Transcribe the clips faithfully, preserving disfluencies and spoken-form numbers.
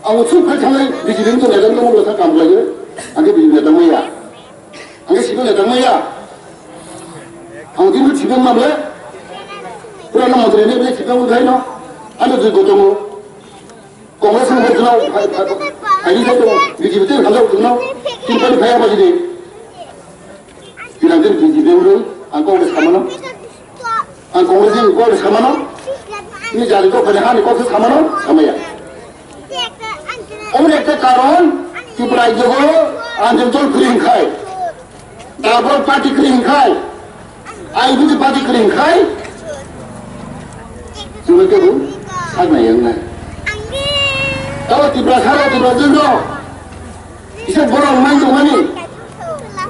Ang utsuk phai thangnai B J P ni neta no mungla sa kam khlaiyo. Ang khe B J P neta maya. Ang khe sibuk neta maya. Ang khe sibuk mamle. Pura no montri ne bini sibuk khai no. Ano dui gotongo. Congress ni bujno. Ani sa to B J P te hamjak bujno. Tin pali phaya bajidi. B J P wngwi ang kok samano. Ang Congress ni kok samano. Ni jari kok kani hani kok samano. Samaya. Omoni ekta karon Tripura rajyo o ang jol kring khai. Tabor party kring khai. Ai budi party kring khai. Sumai ke bu. Sagna yang na. Tawa Tripura sara Tripura jol do. Isa borok nai tongmani,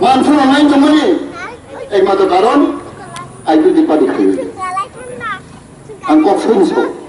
mansano nai tongmani, ekmatro karon, I P T party khayo. Ang kok soi ni so.